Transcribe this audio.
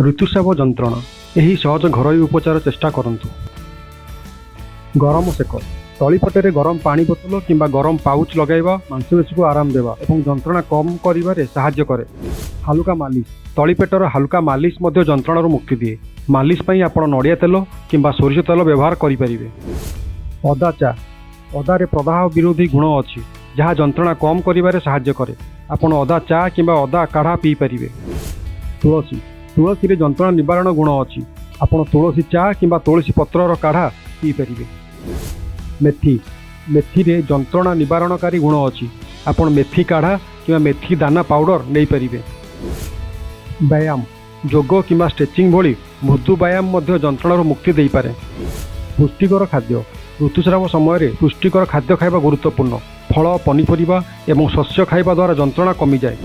ଋତୁସ୍ରାବ ଯନ୍ତ୍ରଣା: ଏହି ସହଜ ଘରୋଇ ଉପଚାର ଚେଷ୍ଟା କରନ୍ତୁ। ଗରମ ସେକ: ତଳିପେଟରେ ଗରମ ପାଣି ବୋତଲ କିମ୍ବା ଗରମ ପାଉଚ୍ ଲଗାଇବା ମାଂସପେଶୀକୁ ଆରାମ ଦେବା ଏବଂ ଯନ୍ତ୍ରଣା କମ୍ କରିବାରେ ସାହାଯ୍ୟ କରେ। ହାଲୁକା ମାଲିସ: ତଳିପେଟର ହାଲୁକା ମାଲିସ ମଧ୍ୟ ଯନ୍ତ୍ରଣାରୁ ମୁକ୍ତି ଦିଏ। ମାଲିସ ପାଇଁ ଆପଣ ନଡ଼ିଆ ତେଲ କିମ୍ବା ସୋରିଷ ତେଲ ବ୍ୟବହାର କରିପାରିବେ। ଅଦା ଚା: ଅଦାରେ ପ୍ରଦାହ ବିରୋଧୀ ଗୁଣ ଅଛି, ଯାହା ଯନ୍ତ୍ରଣା କମ୍ କରିବାରେ ସାହାଯ୍ୟ କରେ। ଆପଣ ଅଦା ଚା କିମ୍ବା ଅଦା କାଢ଼ା ପିଇପାରିବେ। ତୁଳସୀ: ତୁଳସୀରେ ଯନ୍ତ୍ରଣା ନିବାରଣ ଗୁଣ ଅଛି। ଆପଣ ତୁଳସୀ ଚା କିମ୍ବା ତୁଳସୀ ପତ୍ରର କାଢ଼ା ପିଇପାରିବେ। ମେଥି: ମେଥିରେ ଯନ୍ତ୍ରଣା ନିବାରଣକାରୀ ଗୁଣ ଅଛି। ଆପଣ ମେଥି କାଢ଼ା କିମ୍ବା ମେଥି ଦାନା ପାଉଡର ନେଇପାରିବେ। ବ୍ୟାୟାମ: ଯୋଗ କିମ୍ବା ଷ୍ଟ୍ରେଚିଂ ଭଳି ମୃଦୁ ବ୍ୟାୟାମ ମଧ୍ୟ ଯନ୍ତ୍ରଣାରୁ ମୁକ୍ତି ଦେଇପାରେ। ପୁଷ୍ଟିକର ଖାଦ୍ୟ: ଋତୁସ୍ରାବ ସମୟରେ ପୁଷ୍ଟିକର ଖାଦ୍ୟ ଖାଇବା ଗୁରୁତ୍ୱପୂର୍ଣ୍ଣ। ଫଳ, ପନିପରିବା ଏବଂ ଶସ୍ୟ ଖାଇବା ଦ୍ୱାରା ଯନ୍ତ୍ରଣା କମିଯାଏ।